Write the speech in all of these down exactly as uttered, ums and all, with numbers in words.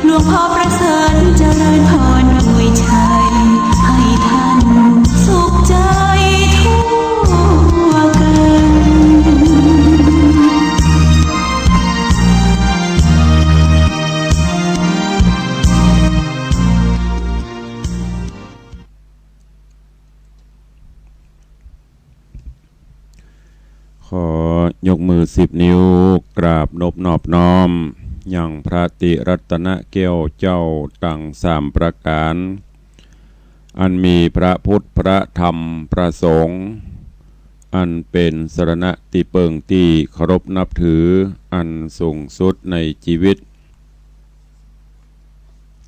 หลวงพ่อประเสริฐเจริญพรอวยชัย ให้ท่านสุขใจทั่วกัน ขอยกมือสิบนิ้ว กราบนบนอบน้อม ยังพระตรีรัตนแก้วเจ้าตังสามประก๋าน อันมีพระพุทธ พระธรรม พระสงฆ์ อันเป๋นสรณะตี้เปิ้งตี้เคารพนับถือ อันสูงสุดในจีวิต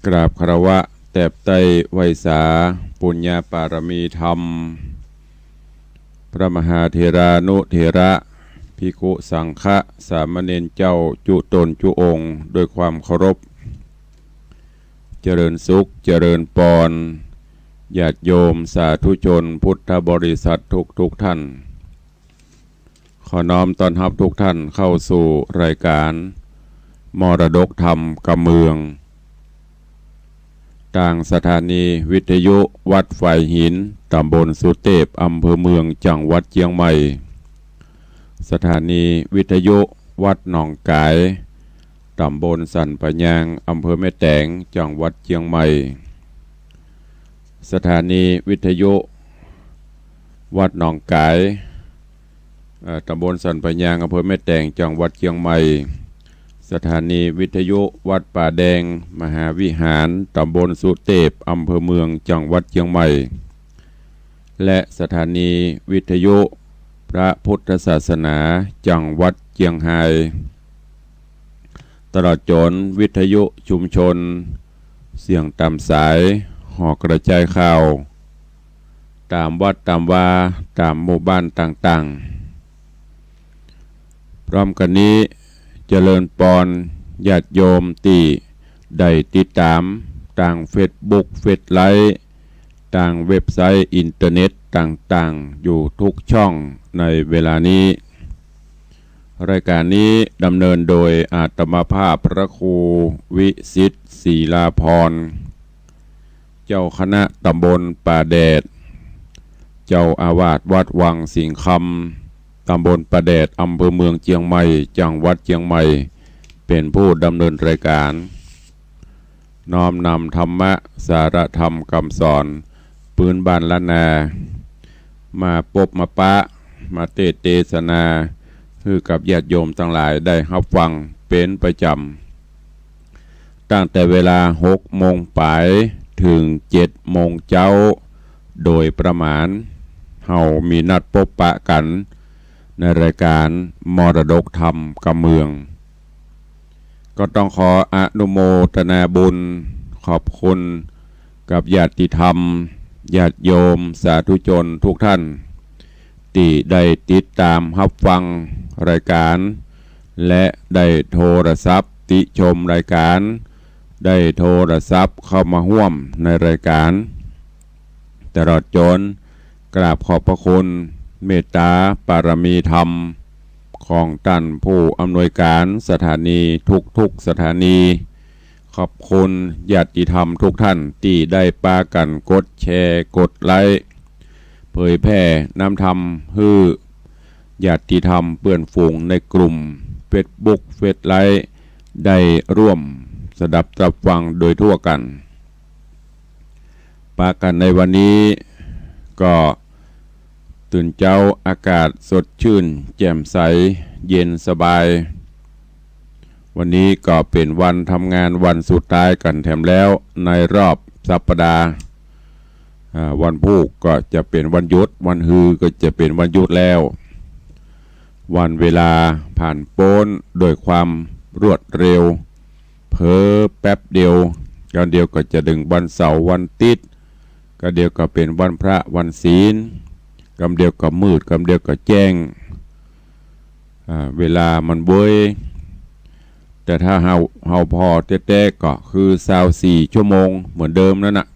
กราบคารวะแตบใต้ไหว้สา ปุญญาปารมีธรรม พระมหาเถรานุเถระ ภิกขุสังฆะ สามเณรเจ้าจุ๊ต๋นจุ๊องค์ ด้วยความเคารพ เจริญสุข เจริญปอน ญาติโยมสาธุชนพุทธบริษัททุกๆ ท่าน ขอน้อมต้อนฮับทุกท่านเข้าสู่รายก๋านมรดกธรรมกำเมือง ตางสถานีวิทยุวัดฝายหิน ต๋ำบลสุเตพ อำเภอเมือง จังหวัดเจียงใหม่ สถานีวิทยุวัดหนองก๋าย ต๋ำบลสันป่ายาง อำเภอแม่แตง จังหวัดเจียงใหม่ สถานีวิทยุวัดหนองก๋าย เอ่อ ต๋ำบลสันป่ายาง อำเภอแม่แตง จังหวัดเจียงใหม่ สถานีวิทยุวัดป่าแดงมหาวิหาร ต๋ำบลสุเตพ อำเภอเมือง จังหวัดเจียงใหม่ และสถานีวิทยุพระพุทธศาสนา จังหวัดเจียงฮาย ตลอดจ๋นวิทยุชุมชน เสียงต๋ามสาย ห่อกระจายข่าว ต๋ามวัดต๋ามวา ต๋ามหมู่บ้านต่างๆ พร้อมกั๋นนี้ เจริญปอนญาติโยมตี้ได้ติดต๋ามตางเฟซบุ๊ก เฟซไลฟ์ ตางเว็บไซต์อินเทอร์เน็ตต่างๆ อยู่ทุกช่องในเวลานี้ รายก๋านนี้ดำเนินโดยอาตมาภาพพระครูวิสิทธิ์ ศรีลาภรณ์ เจ้าคณะต๋ำบลป่าแดด เจ้าอาวาสวัดวังสิงห์คำ ต๋ำบลป่าแดด อำเภอเมืองเจียงใหม่ จังหวัดเจียงใหม่ เป๋นผู้ดำเนินรายก๋าน น้อมนำธรรมะ สาระธรรมกำสอน ปื๊นบ้านล้านนา มาปบมาปะ มาเตสน์เตสนา หื้อกับญาติโยมตังหลายได้ฮับฟังเป๋นประจ๋ำ ตั้งแต่เวลาหกโมงป๋ายเถิงเจ็ดโมงเจ๊า โดยประมาณ เฮามีนัดปบปะกั๋นในรายก๋านมรดกธรรมกำเมือง ก็ต้องขออนุโมทนาบุญ ขอบคุณกับญาติธรรม ญาติโยม สาธุชนทุกท่าน ตี้ได้ติดต๋ามฮับฟังรายก๋าน และได้โทรศัพท์ติชมรายก๋าน ได้โทรศัพท์เข้ามาฮ่วมในรายก๋าน ตลอดจ๋นกราบขอบพระคุณเมตต๋าปารมีธรรมของต้านผู้อำนวยก๋านสถานีทุกๆ สถานี ขอบคุณญาติธรรมทุกท่านตี้ได้ปากั๋นกดแชร์ กดไลก์ เผยแผ่นำธรรมหื้อญาติธรรมเปื้อนฝูงในกลุ่มเฟซบุ๊ก เฟซไลฟ์ ได้ร่วมสดับตับฟังโดยทั่วกั๋น ปากั๋นในวันนี้ก็ตื่นเจ๊าอากาศสดชื่นแจ่มใสเย็นสบาย วันนี้ก็เป๋นวันทำงานวันสุดท้ายกั๋นแถมแล้วในรอบสัปดาห์ อ่า วันพูกก็จะเป๋นวันหยุด วันฮือก็จะเป๋นวันหยุดแล้ว วันเวลาผ่านป๊นโดยความรวดเร็ว เผลอแป๊บเดียว กำเดียวก็จะเถิงวันเสาร์วันอาทิตย์ กำเดียวก็เป๋นวันพระวันศีล กำเดียวก็มืด กำเดียวก็แจ้ง อ่า เวลามันเว้ย แต่ถ้าเฮา เฮาผ่อแต๊ๆ ก็คือซาวสี่ชั่วโมงเหมือนเดิมนั่นน่ะ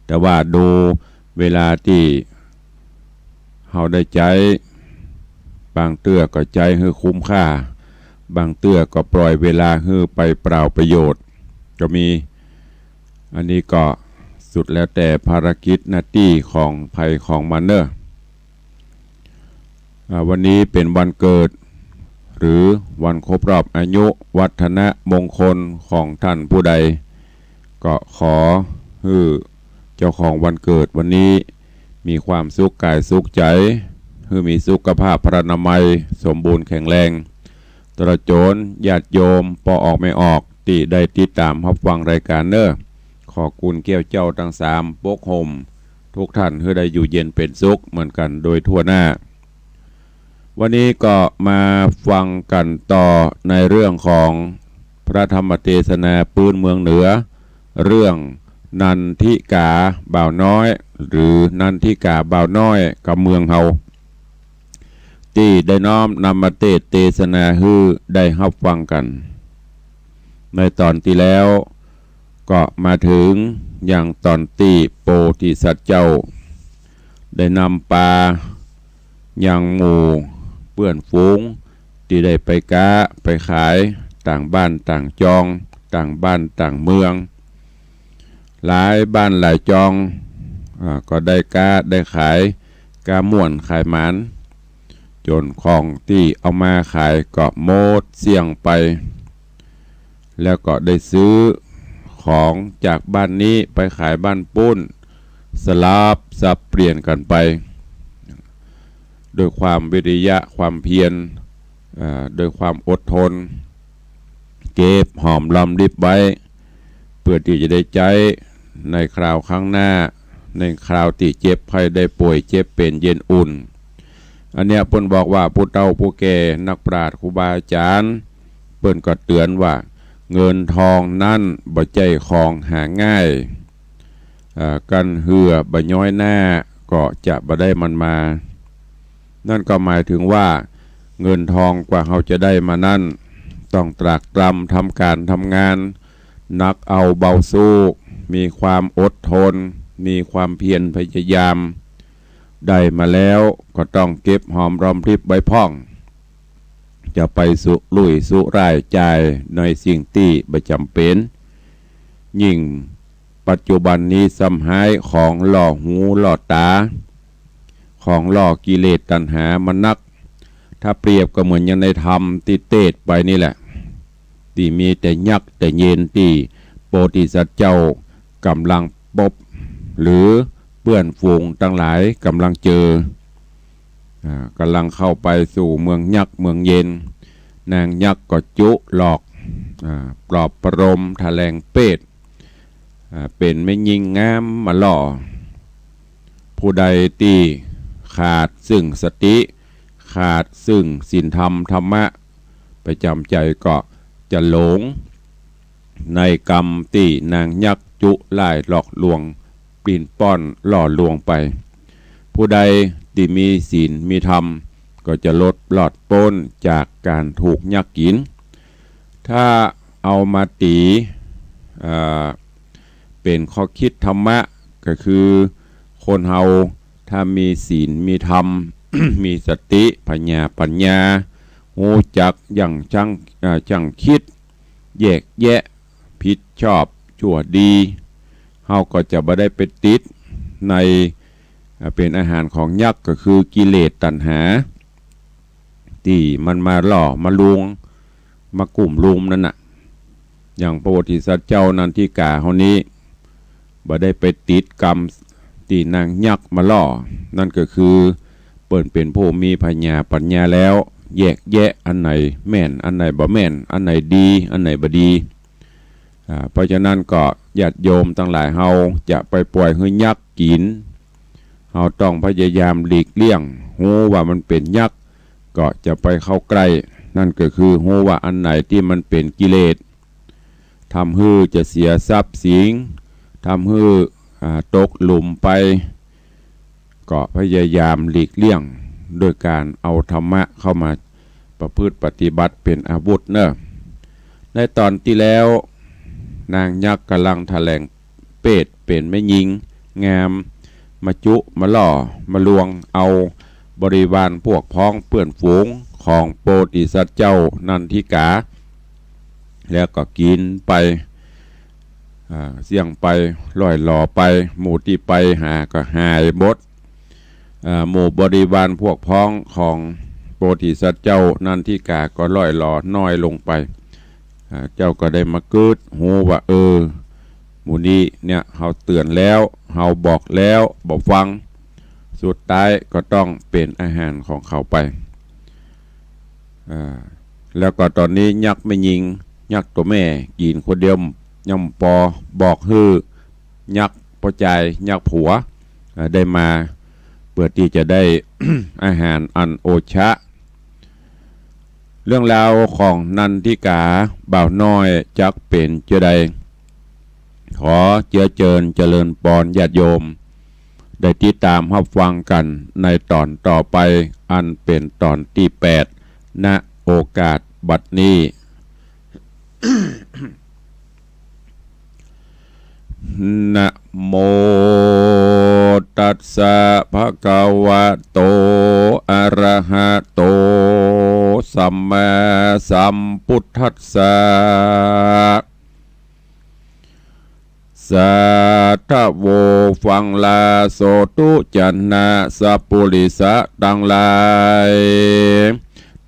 แต่ว่าดูเวลาตี้เฮาได้ใจ๊ บางเตื้อก็ใจ๊หื้อคุ้มค่า บางเตื้อก็ปล่อยเวลาหื้อไปเปล่าประโยชน์ก็มี อันนี้ก็สุดแล้วแต่ภารกิจหน้าตี้ของใผของมันเนาะ อ่า วันนี้เป๋นวันเกิด หรือวันครบรอบอายุวัฒนมงคลของท่านผู้ใด ก็ขอหื้อเจ้าของวันเกิดวันนี้มีความสุขก๋ายสุขใจ๋ หื้อมีสุขภาพพรรณนามัยสมบูรณ์แข็งแรง ตลอดจ๋นญาติโยมป้อออกแม่ออกตี้ได้ติดต๋ามฮับฟังรายก๋านเนาะ ขอกุณแก้วเจ้าตังสามปกห่มทุกท่านหื้อได้อยู่เย็นเป๋นสุขเหมือนกั๋นโดยทั่วหน้า วันนี้ก็มาฟังกั๋นต่อในเรื่องของพระธรรมเตสนาปื๊นเมืองเหนือ เรื่องนันทิกาบ่าวน้อย หรือนันทิกาบ่าวน้อยกำเมืองเฮา ตี้ได้น้อมนำมาเตสน์เตสนาหื้อได้ฮับฟังกั๋น ในต๋อนตี้แล้วก็มาเถิงยังต๋อนตี้โพธิสัตว์เจ้า ได้นำปายังหมู่เปื้อนฝูงตี้ได้ไปก๊าไปขายต่างบ้านต่างจอง ต่างบ้านต่างเมือง หลายบ้านหลายจอง อ่า ก็ได้ก๊าได้ขาย ก๊าม่วนขายหมาน จ๋นของตี้เอามาขายก็หมดเสี้ยงไป แล้วก็ได้ซื้อของจากบ้านนี้ไปขายบ้านปู๊น สลับสับเปลี่ยนกั๋นไป ด้วยความวิริยะความเพียร อ่า ด้วยความอดทน เก็บหอมรอมริบไว้ เปื้อตี้จะได้ใจ๊ในคราวข้างหน้า ในคราวตี้เจ็บไข้ได้ป่วย เจ็บเป๋นเย็นอุ่น อันเนี้ยเปิ้นบอกว่าผู้เฒ่าผู้แก่นักปราชญ์ครูบาอาจารย์ เปิ้นก็เตื๋อนว่า เงินทองนั้นบ่ใจ้ของหาง่าย อ่า กันเหื้อบ่ย้อยหน้าก็จะบ่ได้มันมา นั่นก็หมายถึงว่า เงินทองกว่าเฮาจะได้มานั้น ต้องตรากตรำทำก๋านทำงาน หนักเอาเบาสู้ มีความอดทน มีความเพียรพยายาม ได้มาแล้วก็ต้องเก็บหอมรอมริบไว้พ่อง จะไปสุรุ่ยสุร่ายจ่ายในสิ่งตี้บ่จ๋ำเป๋น ยิ่งปัจจุบันนี้ซ้ำฮ้ายของล่อหูล่อต๋า ของล่อกิเลสตัณหามานัก ถ้าเปรียบก็เหมือนอย่างในธรรมตี้เตสน์ไปนี่แหละ ตี้มีแต่ยักษ์แต่เยนตี้โพธิสัตว์เจ้าก๋ำลังปบ หรือเปื้อนฝูงตังหลายก๋ำลังเจอ อ่า ก๋ำลังเข้าไปสู่เมืองยักษ์เมืองเยน นางยักษ์ก็จุหลอก อ่า ปลอบประโลมถะแหลงเปส อ่า เป๋นแม่ญิงงามมาล่อ ผู้ใดตี้ขาดซึ่งสติ ขาดซึ่งศีลธรรมธรรมะประจ๋ำใจ๋ก็จะหลงในกำตี้นางยักษ์จุล่ายหลอกลวงปิ้นป้อนล่อลวงไป ผู้ใดตี้มีศีลมีธรรมก็จะหลุดรอดป๊นจากก๋านถูกยักษ์กิ๋น ถ้าเอามาตี๋ อ่า เป๋นข้อคิดธรรมะก็คือ คนเฮาถ้ามีศีลมีธรรม มีสติผญาปั๋ญญา ฮู้จักยั้งชั่ง อ่า ชั่งคิด แยกแยะผิดชอบชั่วดี เฮาก็จะบ่ได้ไปติดใน อ่า เป๋นอาหารของยักษ์ ก็คือกิเลสตัณหา ตี้มันมาล่อมาลวง มากุ้มลุมนั่นน่ะ อย่างพระโพธิสัตว์เจ้านันทิกาเฮานี้ บ่ได้ไปติดกำตี้นางยักษ์มาล่อ นั่นก็คือ เปิ้นเป๋นผู้มีผญาปั๋ญญาแล้ว แยกแยะอันไหนแม่น อันไหนบ่แม่น อันไหนดี อันไหนบ่ดี อ่า เพราะฉะนั้นก็ญาติโยมตังหลายเฮาจะไปป่อยหื้อยักษ์กิ๋น เฮาต้องพยายามหลีกเลี่ยง ฮู้ว่ามันเป๋นยักษ์ ก็จะไปเข้าใก้ นั่นก็คือฮู้ว่าอันไหนตี้มันเป๋นกิเลส ทำหื้อจะเสียทรัพย์สิน ทำหื้อ อ่า ตกลุ่มไป ก็พยายามหลีกเลี่ยง โดยก๋านเอาธรรมะเข้ามาประพฤติปฏิบัติเป๋นอาวุธเนาะ ในต๋อนตี้แล้ว นางยักษ์ก่ำลังถะแหลงเปสเป๋นแม่ญิงงาม มาจุมาล่อมาลวงเอาบริวารพวกพ้องเปื้อนฝูง ของโพธิสัตว์เจ้านันทิกา แล้วก็กิ๋นไป อ่า เสี้ยงไป ล่อยหล่อไป หมู่ตี้ไปหาก็หายหมด อ่า หมู่บริวารพวกพ้องของโพธิสัตว์เจ้านันทิกาก็ล่อยหล่อน้อยลงไป อ่า เจ้าก็ได้มากึ๊ดฮู้ว่า เออ หมู่นี้เนี่ย เฮาเตื๋อนแล้ว เฮาบอกแล้ว บ่ฟัง สุดท้ายก็ต้องเป๋นอาหารของเขาไป อ่า แล้วก็ต๋อนนี้ยักษ์แม่ญิง ยักษ์ตั๋วแม่ กิ๋นคนเดียวยังบ่ปอ บอกหื้อยักษ์ป้อจาย ยักษ์ผัว อ่า ได้มา เปื้อตี้จะได้ อาหารอันโอชะ เรื่องราวของนันทิกาบ่าวน้อยจักเป๋นจาใด ขอเจื้อเจิญเจริญปอนญาติโยม ได้ติดต๋ามฮับฟังกั๋นในต๋อนต่อไป อันเป๋นต๋อนตี้แปด ณ โอกาสบัดนี้ นะโม ตัสสะ ภะคะวะโต อะระหะโต สัมมาสัมพุทธัสสะ สาธะโว ฟังลาโสธุ จะนะสัปปุริสะตังหลาย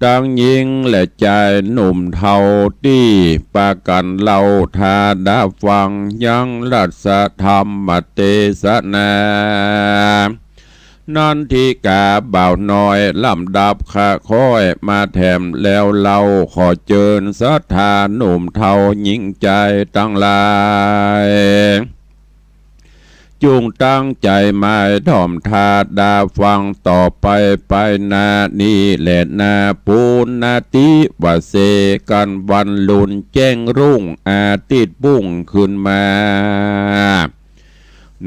ตังญิงและจายหนุ่มเฒ่าตี้ปากั๋นเล่าถ้าดาฟังยังรัสธรรมเตสนา นันทิกาบ่าวน้อยลำดับคะค้อยมาแถมแล้วเล่า ขอเจิญศรัทธาหนุ่มเฒ่าญิงจายตังหลาย จุ่งตั้งใจ๋หมายถ่อมถ้าดาฟังต่อไปไปหน้านี้แลนา ปูนนาติวะเสกั๋น วันลุนแจ้งรุ่งอาทิตย์บุ้งขึ้นมา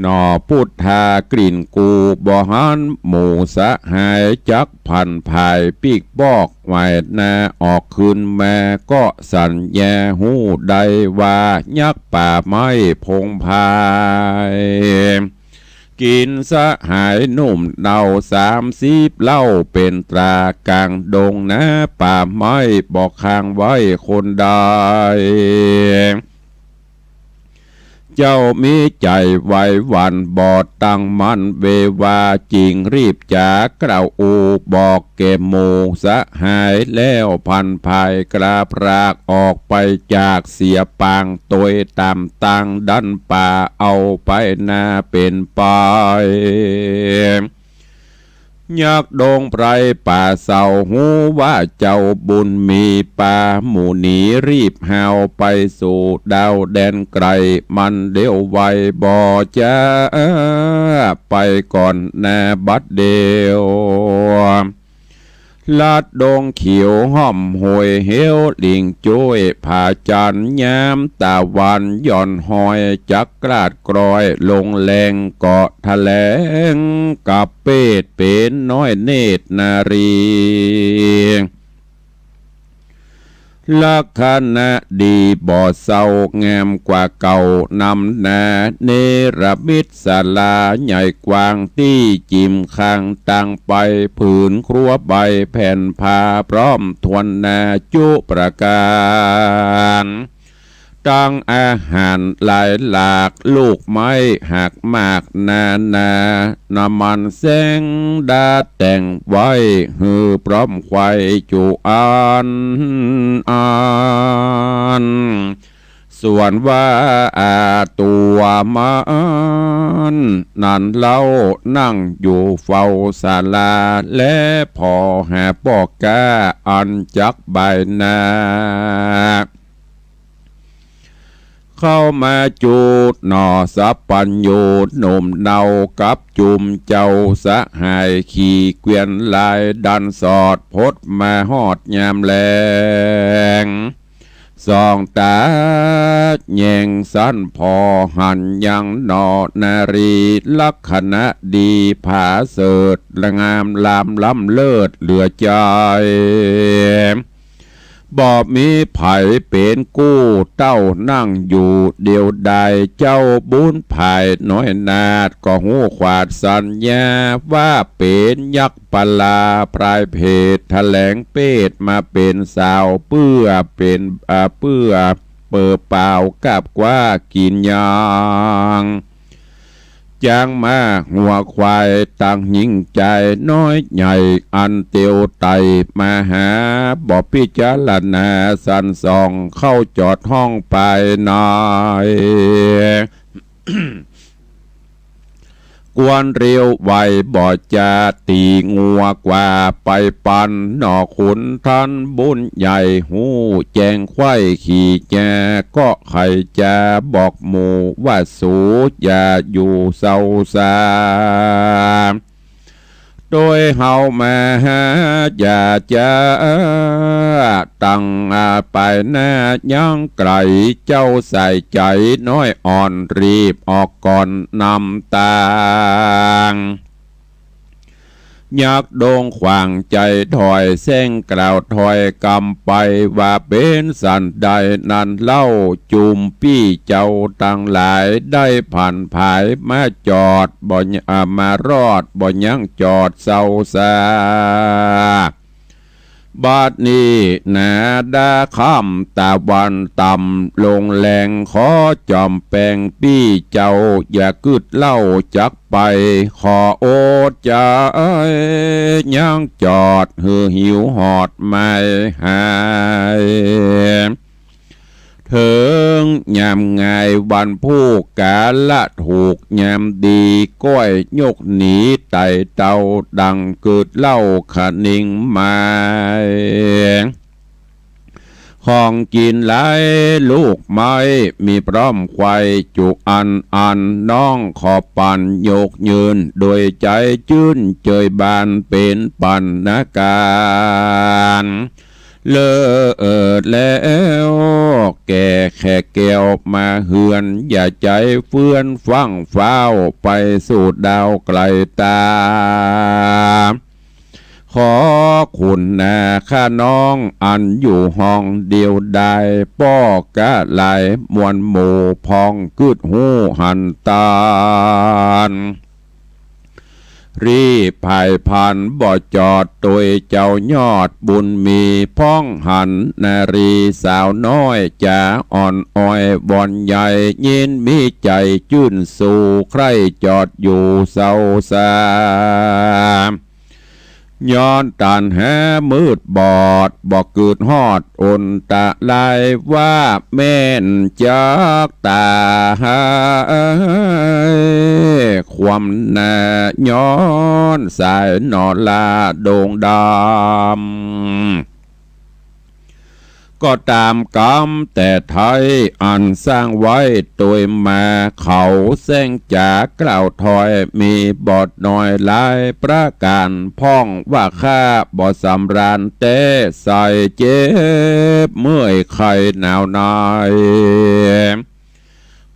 หน่อพุทธากลิ่นกูบ่หัน หมู่สหายจักผันผายปิ๊กบอก ไหวนาออกขึ้นมาก็สัญญาฮู้ได้ว่ายักษ์ป่าไม้พงไพร กิ๋นสหายหนุ่มเฒ่าสามสิบเล่า เป๋นตรากลางดงนาป่าไม้ บ่ข้างไว้คนใด เจ้ามีใจ๋ไหวหวั่น บ่ตั้งมั่นเววา จึงรีบจ๋ากล่าวอู้บอกแก่หมู่สหาย แล้วผันผายกล้าพรากออกไปจากเสียปาง โตยต๋ามตางดั้นป่าเอาไปนาเป๋นไป ยักษ์ดงไพรป่าเศร้าฮู้ว่าเจ้าบุญมี ปาหมู่หนีรีบฮาวไปสู่ดาวแดนไกล มันเร็วไวบ่จ๊า ไปก่อนนาบัดเดียว ลัดดงเขียวฮ่อมห้วยเหว ลิ่งจ้วยผาจันทร์ ยามตะวันหย่อนฮอย จักกลาดกลอยลงแลง เกาะแถลงกับเปตเป๋นน้อยเนตรนารี ลักษณะดีบ่เศร้างามกว่าเก่า นำนาเนรมิตศาลาใหญ่กว้าง ตี้จิ่มข้างตั้งไป ผืนครัวใบแผ่นผ้าพร้อมถ้วนนาจุประก๋าน ตั้งอาหารหลายหลาก ลูกไม้หากหมากนานา น้ำมันแสงดาแต่งไว้ หื้อพร้อมไขว่จุอันอัน ส่วนว่าอาตัวมันนั้นเล่า นั่งอยู่เฝ้าศาลา และผ่อหาป้อก้าอันจักบายนา เข้ามาจูดหน่อสัพพัญญูหนุ่มเฒ่า กับจุมเจ้าสหายขี่เกวียนลายดันสอด พดมาฮอดยามแลง ส่องต๋าแยงสันผ่อหันยังหน่อนารี ลักษณะดีผาเสริฐงามลามล้ำเลิศเหลือใจ๋ บ่มีใผเป๋นกู้ เต้านั่งอยู่เดียวดาย เจ้าบุญผายน้อยนาฏ ก็ฮู้ขวาดสัญญา ว่าเป๋นยักษ์ปลาพรายเพศ แถลงเพศมาเป๋นสาว เปื้อเป๋น อ่า เปื้อเปิดเป๋ากับกว้ากิ๋นยัง จักมาหัวควาย ตังหญิงจายน้อยใหญ่ อันเตียวไต่มาหา บ่พิจารณาสันส่อง เข้าจอดห้องปายใน กวนเรียวไวบ่จา ตี๋งัวกว่าไปปัน หน่อขุนทันบุญใหญ่ ฮู้แจ้งไขว้ขี่แจ ก็ใค่จะบอกหมู่ว่า สูอย่าอยู่เซาซา โดยเฮามาหา อย่าจะตั้ง อ่า ไปหน้ายังไก๋ เจ้าสายใจ๋น้อยอ่อน รีบออกก่อนนำตาง ยักษ์ดงขวางใจ๋ถอย แซงกล่าวถ้อยกำไป ว่าเป๋นสันใดนั้นเล่า จุมปี้เจ้าตังหลาย ได้ผันผายมาจอด บ่ อ่า มารอด บ่ยังจอดเซาซา บัดนี้หนา ดาค่ำตะวันต่ำลงแลง ขอจอมแปงปี้เจ้า อย่ากึ๊ดเล่าจักไป ขออดใจ๋ ยังจอดหื้อหิวหอดไม้หาย เถิงยามงายวันพูก กาละถูกยามดี ก้อยยกหนีไต่เต้า ดังกึ๊ดเล่าคะนิงไม้ ของกิ๋นหลายลูกไม้ มีพร้อมไขว้จุอันอัน น้องขอปั๋นยกยืน โดยใจ๋จื้นเจยบานเป๋นปั๋นนาก๋าน เลิศแล้วแก่แขกแก้วมาเฮือน อย่าใจ๋เฟื่อนฟั่งฟ้าว ไปสู่ดาวไก๋ตา ขอคุณนาข้าน้อง อันอยู่ห้องเดียวดาย ป้อกะหลายมวลหมู่ พ่องกึ๊ดฮู้หันตาน รีบผายผันบ่จอด ตวยเจ้ายอดบุญมี พ่องหันนารีสาวน้อย จ๋าอ่อนอ้อยวอนใย ยินมีใจ๋จื้นสู่ ใคร่จอดอยู่เซาซา ย้อนตัณหามืดบอด บ่กึ๊ดฮอดอนตะลาย ว่าแม่นจักต๋าย ความหน้าย้อนสายหน่อลาดงดำ ก็ต๋ามกรรมแต่ไท้ อันสร้างไว้ตวยมา เขาแซงจ๋ากล่าวถ้อย มีบ่น้อยหลายประก๋าน พ่องว่าข้าบ่สำราญแต๊ ใส่เจ็บเมื่อยไข้หนาวหน่าย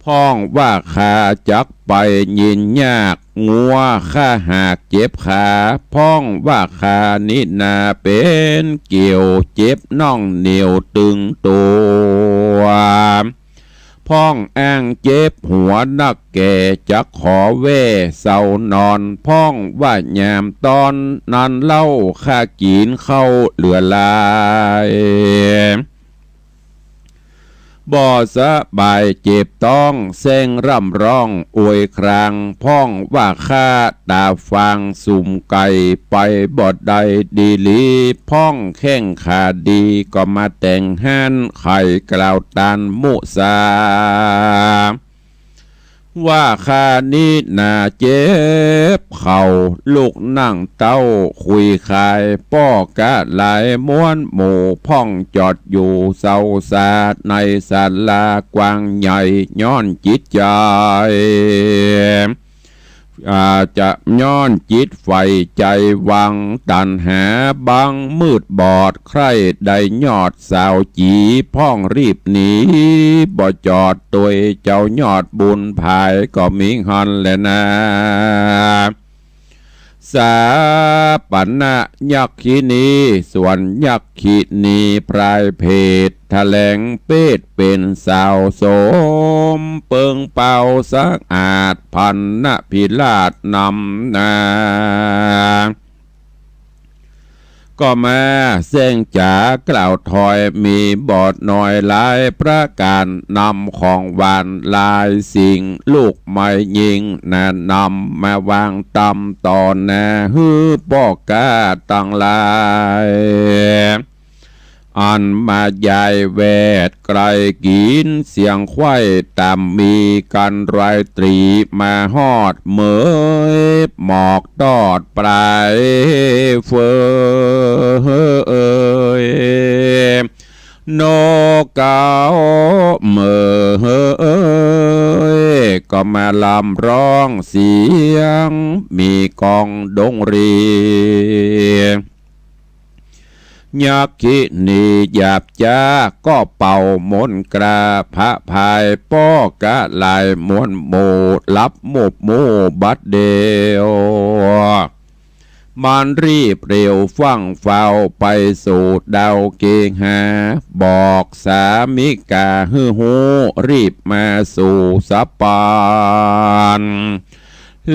พ่องว่าข้าจักไปยินยาก งัวข้าหากเจ็บขา พ่องว่าข้านี้นาเป๋นเกี่ยว เจ็บน่องเหนี่ยวตึงตั๋ว พ่องอ้างเจ็บหัวนักแก่ จักขอแว่เซานอน พ่องว่ายามต๋อนนั้นเล่า ข้ากิ๋นข้าวเหลือหลาย บ่สบายเจ็บต๊อง แซงร่ำร้องโอยคราง พ่องว่าข้าต๋าฟางสุมไก๋ ไปบ่ได้ดีหลี พ่องแข้งขาดี ก็มาแต่งฮ้าน ใค่กล่าวตานมุสา ว่าข้านี้นาเจ็บเข่า ลุกนั่งเต๊าคุยคาย ป้อกะหลายมวลหมู่ พ่องจอดอยู่เซาซา ในศาลากว้างใหญ่ ย้อนจิตใจ๋ อ่า จะย้อนจิตใฝ่ใจ๋หวัง ตัณหาบังมืดบอด ใคร่ได้ยอดสาวจี๋ พ่องรีบหนีบ่จอด ตวยเจ้ายอดบุญผาย ก็มีหั้นแลนา สาปนยักขินี ส่วนยักขินีปลายเพศ แถลงเพศเป๋นสาวโสม เปิงเปาสะอาด พันนพิราชนำหน้า ก็มาแซงจ๋ากล่าวถอย มีบ่น้อยหลายประก๋าน นำของหวานหลายสิ่ง ลูกไม้ยิ่งนา นำมาวางตำต่อหน้า หื้อป้อก๊าตังหลาย อันมาหยายแวดใก้กิ๋นเสี้ยงไขว้ ต๋ามมีกั๋นรอยตรี๋ มาฮอดเหมยหมอกตอดปลายเฟย นกเขาเหมยก็มาลำร้องเสียง มีก้องดงหรี ยักขินีหยาบจ๊าก็เป่ามนต์กล้า ผะพายป้อกะหลาย มวลหมู่หลับหมบหมู่บัดเดียว มันรีบเร็วฟั่งฟ้าว ไปสู่ดาวเกหา บอกสามิกาหื้อฮู้ รีบมาสู่สะปาน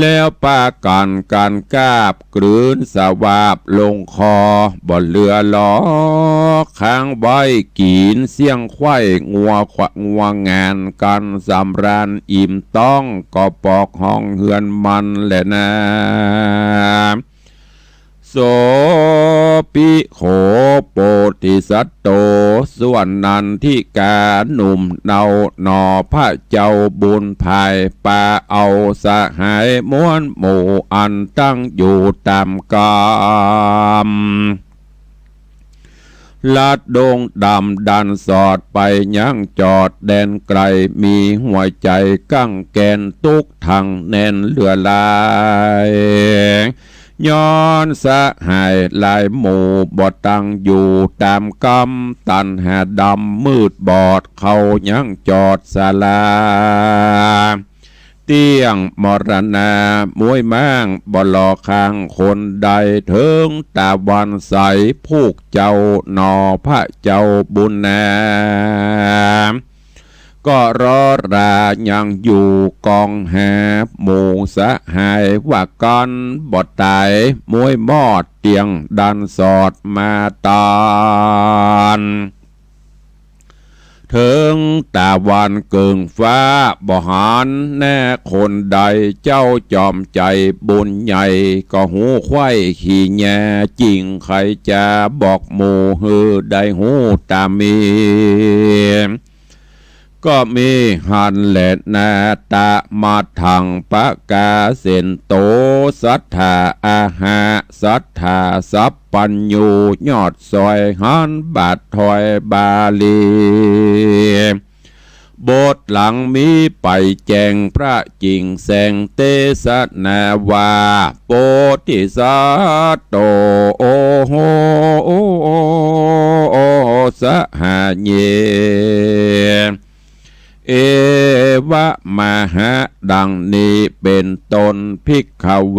แล้วปากั๋นกั๋นกาบ กลื๋นสวาบลงคอ บ่เหลือหลอก ค้างไว้กิ๋นเสี้ยงไขว้ งัวขวะงัวงานกั๋นสำราญอิ่มต๊อง ก็ปอกห้องเฮือนมันแลนา โสภิโข โพธิสัตโต ส่วนนันทิกาหนุ่มเนา หน่อพระเจ้าบุญภาย ปาเอาสหายมวลหมู่ อันตั้งอยู่ต๋ามกำ ลัดดงดำดันสอดไปยังจอดแดนไกล มีหัวใจ๋กังแกน ตุ๊กข์ทั้งแน่นเหลือหลาย ย้อนสหายหลายหมู่ บ่ตั้งอยู่ต๋ามกำ ตัณหาดำมืดบอด เข้ายังจอดศาลา เตี้ยงมรณา ม้วยม้างบ่หล่อข้างคนใด เถิงต๋าวันใส ผูกเจ้าหน่อพระเจ้าบุญนา ก็รอรายังอยู่กองหา หมู่สหายว่ากั๋นบ่ต๋าย ม้วยมอดเตี้ยงดันสอดมาตาน เถิงต๋าวันเกิ่งฟ้าบ่หันแน่คนใด เจ้าจอมใจ๋บุญใหญ่ ก็ฮู้ไขว้ขี้แยจึ่งใค่จ๋าบอกหมู่หื้อได้ฮู้ต๋ามมี ก็มีหั้นแลนา ตะมะทังปะกาเสนโต สัตถาอาหะ สัตถาสัพพัญญู ยอดซอยหันบาทถอยบาลี บทหลังมีไปแจ้งพระจิ่งแสงเตสนาว่า โพธิสัตโต โอโห สหาเย เอวะมะหะ ดังนี้เป๋นต้น ภิกขเว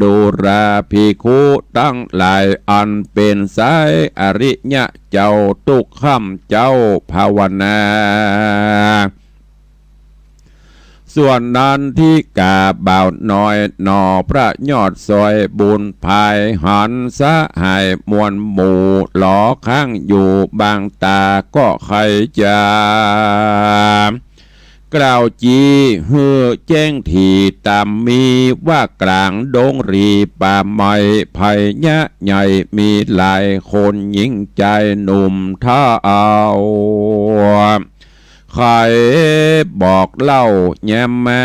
ดูราภิกขุตังหลาย อันเป๋นสายอริยะเจ้า ตุ๊กค่ำเจ้าภาวนา ส่วนนันทิกาบ่าวน้อย หน่อพระยอดซอยบุญภาย หันสหายมวลหมู่ หล่อข้างอยู่บางต๋า ก็ใค่จ๋า กล่าวจี้หื้อแจ้งถี่ต๋ามมี ว่ากลางดงหรีป่าไม้ ไพยะใหญ่มีหลายคน ญิงจายหนุ่มเฒ่า ใค่บอกเล่าแย้มมา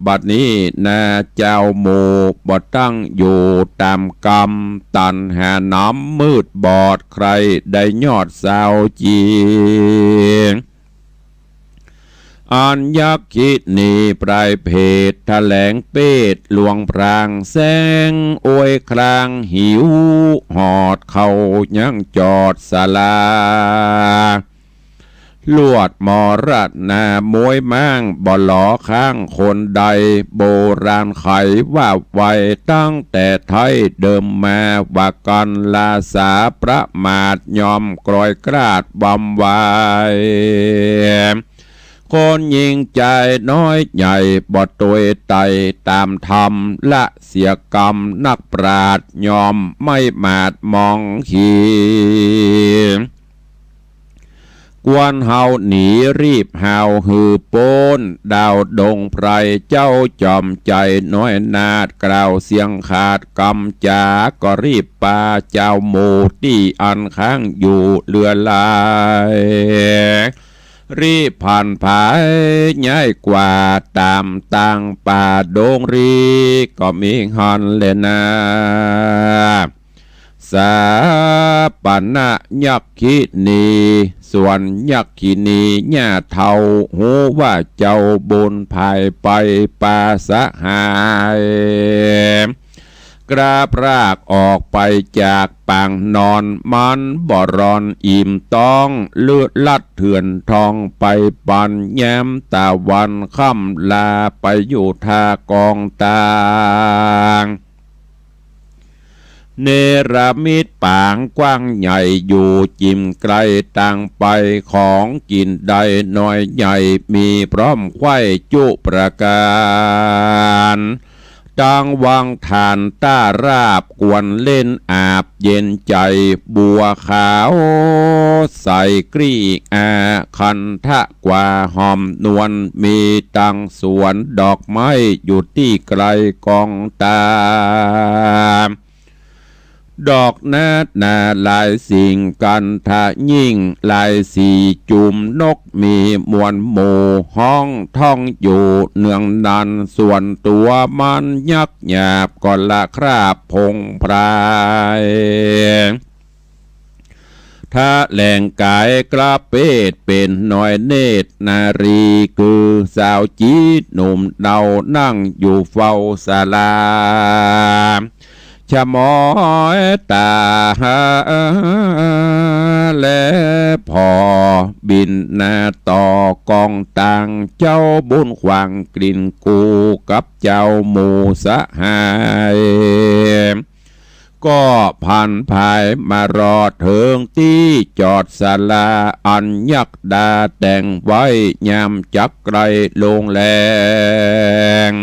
บัดนี้นาเจ้าหมู่ บ่ตั้งอยู่ต๋ามกำ ตัณหาน้ำมืดบอด ใค่ได้ยอดสาวจริง อันยักขินีปลายเพศ แถลงเพศลวงพราง แสงอวยคลางหิว หอดเข้ายังจอดศาลา ลวดมรณาม้วยม้างบ่หลอข้างคนใด โบราณไขว่าไว้ตั้งแต่ไท้เดิมมา ว่ากั๋นละสาประมาทยอมกรอยกราดบำไว้ คนยิ่งใจ๋น้อยใหญ่บ่ตวยไต่ต๋ามธรรม ละเสียกรรมนักปราชญ์ยอมไม่หมาดหมองขี ควรเฮาหนีรีบฮาวหื้อป๊น ดาวดงไพรเจ้าจอมใจ๋น้อยนาถ กล่าวเสียงขาดกำจาก็รีบปาเจ้าหมู่ตี้อันค้างอยู่เหลือหลาย รีบผ่านผายย้ายกว่าต๋ามตางป่าดงรีก็มีหั้นแลนา สาปนยักขินี ส่วนยักขินีย่าเฒ่าฮู้ว่าเจ้าบุญผายไปปาสหาย กราบรากออกไปจากปางนอน มันบ่รอนอิ่มต๊อง ลือลัดเถื่อนทองไปปัน ยามตะวันค่ำลาไปอยู่ท่ากองตาง เนรมิตปางกว้างใหญ่อยู่จิ่มไกลตางไป ของกิ๋นได้น้อยใหญ่มีพร้อมไขว้จุประก๋าน ตังวังทานต้าราบควรเล่นอาบเย็นใจ๋ บัวขาวใสกลี้อาคันทะกว่าหอมนวล มีตังสวนดอกไม้อยู่ตี้ไกลกองตาง ดอกนานาหลายสิ่งกันทะยิ่ง หลายสีจุมนกมีมวลหมู่ฮ้องท่องอยู่เนืองนั้น ส่วนตั๋วมันยักษ์หยาบก็ละคราบผงไพร ทะแหลงก๋ายกระเปศเป๋นน้อยเนตรนารี คือสาวจี๊ดหนุ่มเนานั่งอยู่เฝ้าศาลา ชะม้อยต๋า และผ่อบิ่นหน้าต่อกองตาง เจ้าบุญขวางกลิ่นกูกับเจ้าหมู่สหาย ก็ผันผายมารอดเถิงตี้จอดศาลา อันยักษ์ดาแต่งไว้ยามจักไกลลงแลง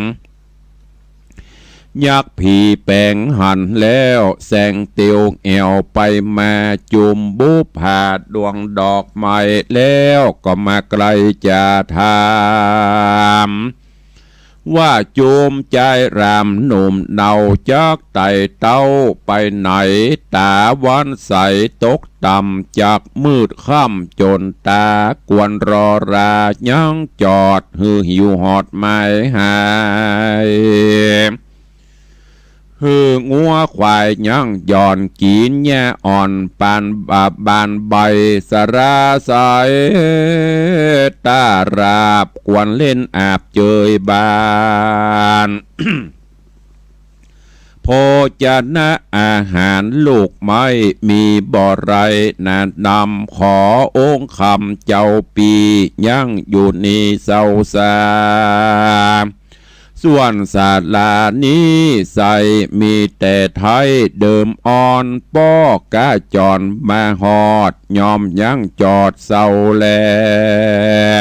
ยักษ์ผีแป๋งหันแล้วแสงเตียวแอ่วไปมา จุมบุปผาดวงดอกไม้แล้วก็มาไกลจะถาม ว่าจุมจายหลามหนุ่มเนาจักไต่เต้าไปไหน ต๋าวันใสตกต่ำจักมืดค่ำจนต๋า ควรรอรายังจอดหื้อหิวฮอดหมายหาย หื้องัวควายยังหย่อนกิ๋นหญ้าอ่อนปานบา บานใบสะหร่าใส ต้าราบควรเล่นอาบเจยบาน โภชนะอาหารลูกไม้มีบ่ไรหนานำ ขอองค์คำเจ้าปี้ยังอยู่นี่เศร้าสา ส่วนศาลานี้ใสมีแต่ไท้เดิมอ่อน ป้อกาจรมาฮอดย่อมยังจอดเศร้าแล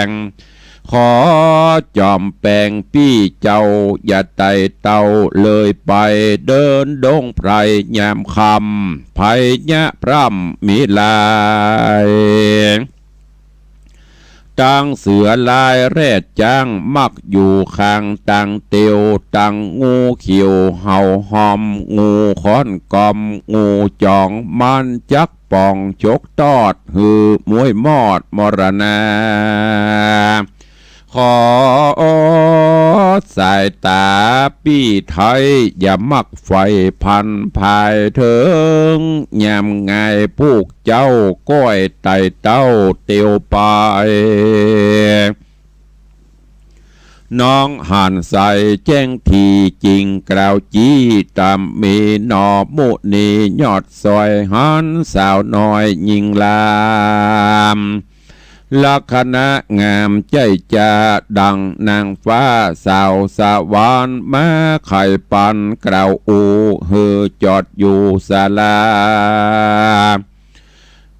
ง ขอจอมแป๋งปี้เจ้าอย่าไต่เต้าเลยไป เดินดงไพรยามค่ำ ภัยยะพร่ำมีหลาย ตังเสือลายแรดจ๊างมักอยู่ข้างตางเตียว ตังงูเขียวเห่าหอม งูค้อนกอม งูจ๋อง มันจักป่องฉกตอด หื้อม้วยมอดมรณา ขอสายต๋าปี้ไท้อย่ามักใฝ่ผันผายเถิง ยามงายปูกเจ้าก้อยไต่เต้าเตียวไป น้องหันใสแจ้งทีจริงกล่าวจี้ต๋ามมีหนอ มุนียอดซอยหันสาวน้อยญิงลาม ลักขณะงามใจ๊จาดั่งนางฟ้าสาวสวรรค์ มาใค่ปันกล่าวอู้หื้อจอดอยู่ศาลา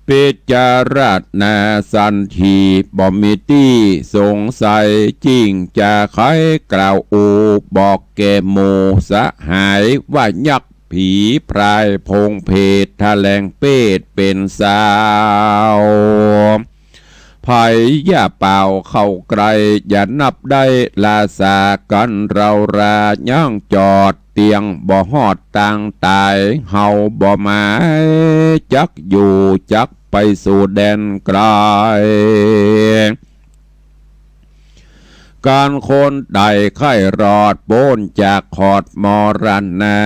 ปิจารณาสันติบ่มีตี้สงสัย จึ่งจะใค่กล่าวอู้บอกแก่หมู่สหาย ว่ายักษ์ ผีพรายพงเผด แถลงเปศเป๋นสาว ใผอย่าป่าวเข้าใก้ อย่านับได้ราษากั๋น เฮารายังจอดเตียงบ่ฮอดตางต๋าย เฮาบ่หมายจักอยู่จักไปสู่แดนไก๋ ก๋านคนใดใค่รอดป๊นจากขอดมรณา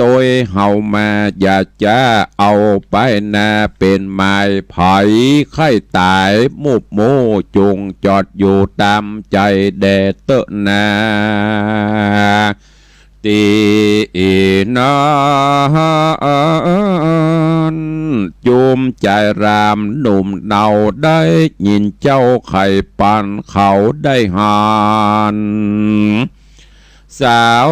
ตวยเฮามาอย่าจ๊าเอาไปนา เป๋นหมายใผใค่ต๋ายมูบมู่ จุ่งจอดอยู่ต๋ามใจ๋แด่เต๊อะนา ตี้นั้น จุมจายรามหนุ่มเนาได้ยินเจ้าใค่ปันเขาได้หัน สาว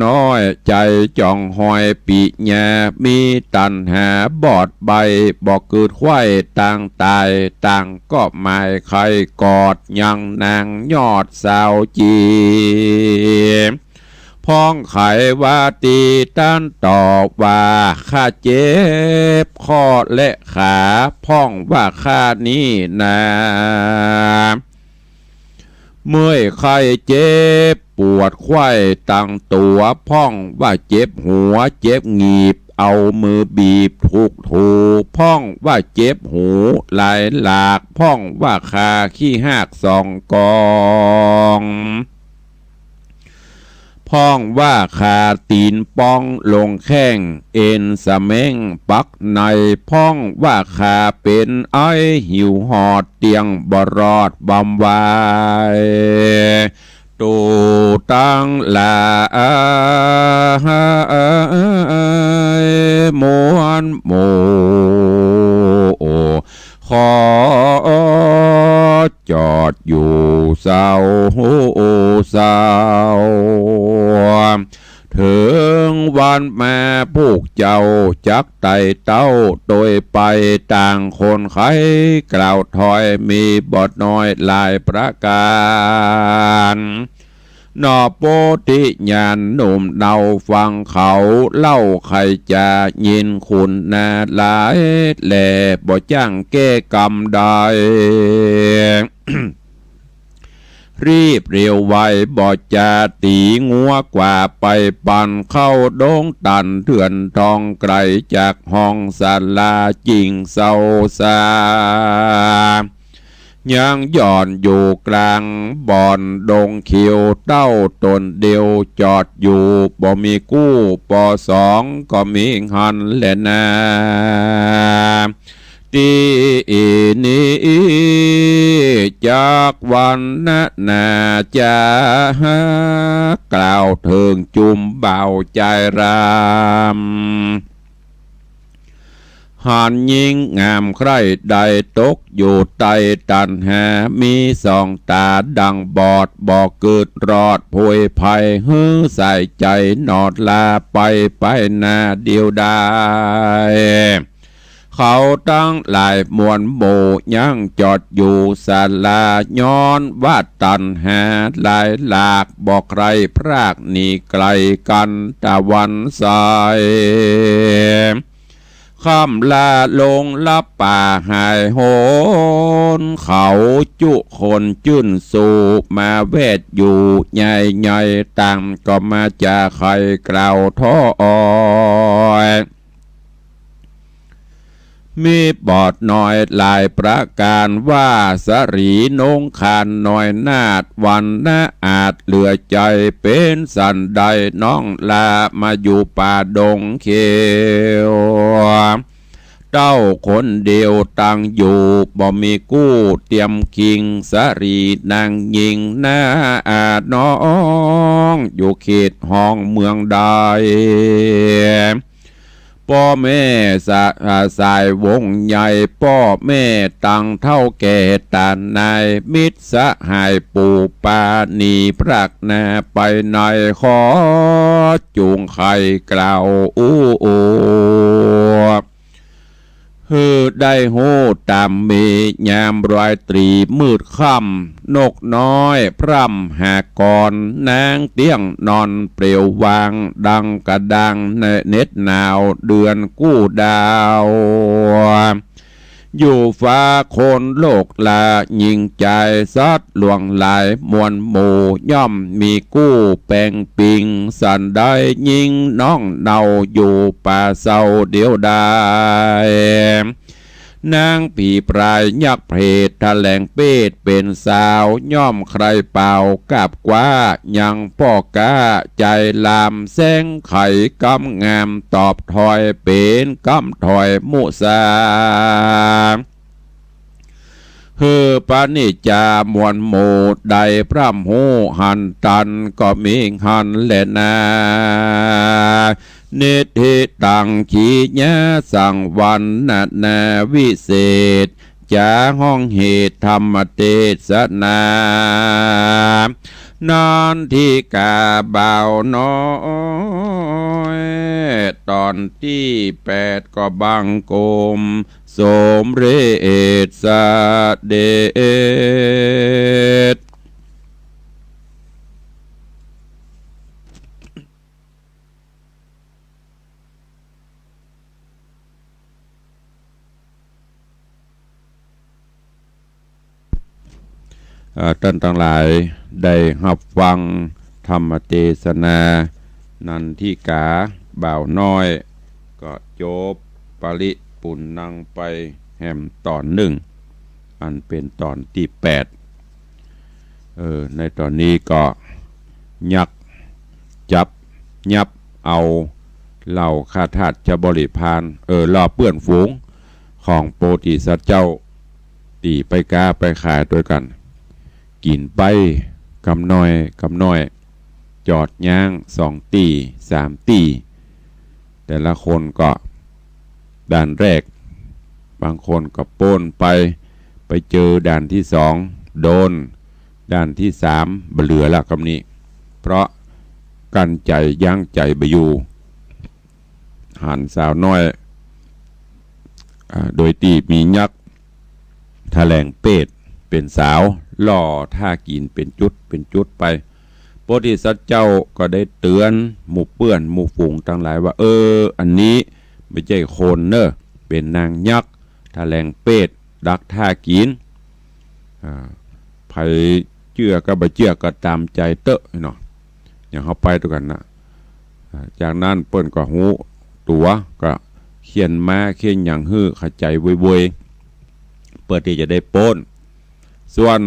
น้อยใจ๋จ่องหอยปิญา มีตัณหาบอดใบ้ บ่กึ๊ดใค่ตางต๋าย ต่างก็หมายใค่กอดยังนางยอดสาวจี พ่องไขว่าตี้ต้านตอบว่า ข้าเจ็บข้อและขา พ่องว่าข้านี้นา เมื่อยไข้เจ็บปวดไขว้ตังตั๋ว พ่องว่าเจ็บหัวเจ็บหงีบ เอามือบีบถูกถู พ่องว่าเจ็บหูหลายหลาก พ่องว่าคาขี้ฮากสองกอง พ่องว่าขาตี๋นป้องลงแข้ง เอ็นสะเม็งปักใน พ่องว่าขาเป๋นไอหิวหอด เตียงบ่รอดบำวาย ตูตังหลายมวลหมู่ ขอจอดอยู่เซาเซา เถิงวันมาพวกเจ้าจักไต่เต้า โตยไปต่างคนไข้กล่าวถอย มีบ่น้อยหลายประก๋าน หนอโปธิญาณหนุ่มเนาฟังเขาเล่า ใค่จะยินคุณนาหลาย แลบ่จ้างแก้กำใด รีบเร็วไวบ่จา ตี๋งัวกว่าไปปันเข้าดงตันเถื่อนทอง ไก๋จากห้องศาลาจิ่งเซาซา ยังหย่อนอยู่กลางบ่อนดงเขียว เต้าต๋นเดียวจอดอยู่ บ่มีกู้ปอสองก็มีหั้นแลนา ตี้นี้จักวรรณนาจา กล่าวเถิงจุมบ่าวจายราม หันญิงงามใคร่ได้ตกอยู่ใต้ตัณหา มีสองต๋าดั่งบอด บ่กึ๊ดรอดโผยภัย หื้อสายใจ๋หนอดลาไป ไปนาเดียวดาย เขาตังหลายมวลหมู่ยังจอดอยู่ศาลา ย้อนว่าตัณหาหลายหลาก บ่ใคร่พรากหนีไก๋กั๋นตะวันสาย ค่ำลาลงลับป่าหายโหน เขาจุคนจื้นสู่ มาแวดอยู่ใหญ่ๆ ต่างก็มาจาใค่กล่าวถอย มีบอดน้อยหลายประก๋านว่า สะหรีนงคานน้อยนาฏ วรรณะอาจเหลือใจ๋ เป๋นสันใดน้องลา มาอยู่ป่าดงเขียว เต้าคนเดียวตังอยู่ บ่มีกู้เตียมคิง สะหรีนางญิงนาอาน้อง อยู่เขตห้องเมืองใด ป้อแม่สะ อ่า สายวงศ์ใหญ่ ป้อแม่ตังเฒ่าแก่ตานาย มิตรสหายปู่ป้าหนี้พรากหน้าไปไหน ขอจุ่งไขกล่าวอู้ หื้อได้ฮู้ต๋ามมี ยามราตรีมืดค่ำ นกน้อยพร่ำหากร นางเตี้ยงนอนเปลี่ยววาง ดังกระด้างในเหน็บหนาว เดือนกู้ดาว อยู่ฟ้าคนโลกลา หญิงจายสัตว์หลวงหลาย มวลหมู่ย่อมมีกู้แป๋งปิง สันใดญิงน้องเนาอยู่ป่าเศร้าเดียวดาย นางผีพรายยักษ์เผตแถลงเปตเป็นสาว ย่อมใคร่เป่ากาบกว้า ยังป้อก๊าใจ๋หลาม แสงไขกำงาม ตอบถอยเป๋นกำถอยมุสา หื้อปะนิจจามวลหมู่ ได้พร่ำฮู้หันตัน ก็มีหันแลนา นิทธิตัง ขีญาสังวรรณนาวิเศษ จาฮ้องเหตุธรรมเตสนา นันทิกาบ่าวน้อย ต๋อนตี้แปด ก็บังคมสมเร็จเสด็จ เอ่อ ต้านตังหลายได้ฮับฟังธรรมเตสนา นันทิกาบ่าวน้อย ก็จบปริปุณณังไปแหมต๋อนนึ่ง อันเป๋นต๋อนตี้แปด เออ ในต๋อนนี้ก็ยักษ์จับยับเอาเหล่าข้าทาสบริพาร เออ เหล่าเปื้อนฝูงของโพธิสัตว์เจ้า ตี้ไปก๊าไปขายตวยกั๋น กิ๋นไปกำน้อยกำน้อย จอดย้างสองตี้สามตี้ แต่ละคนก็ด่านแรก บางคนก็ป๊นไป ไปเจอด่านตี้สอง โดน ด่านตี้สาม บ่เหลือละกำนี้ เพราะกั้นใจ๋ยั้งใจ๋บ่อยู่ หันสาวน้อย อ่า โดยตี้มียักษ์แถลงเปตเป๋นสาว ล่อถ้ากิ๋นเป๋นจุดเป๋นจุดไป โพธิสัตว์เจ้าก็ได้เตื๋อนหมู่เปื้อนหมู่ฝูงตังหลายว่า เออ อันนี้บ่ใจ้คนเน่อ เป๋นนางยักษ์แถลงเปตดักถ้ากิ๋น อ่า ใผเจื้อก็บ่เจื้อก็ต๋ามใจ๋เต๊อะเนาะ อย่างเฮาไปตวยกั๋นน่ะ อ่า จากนั้นเปิ้นก็ฮู้ตั๋ว ก็เคี่ยนม้าเคี่ยนหยังหื้อเข้าใจ๋เวยๆ เปื้อตี้จะได้ป๊น ส่วน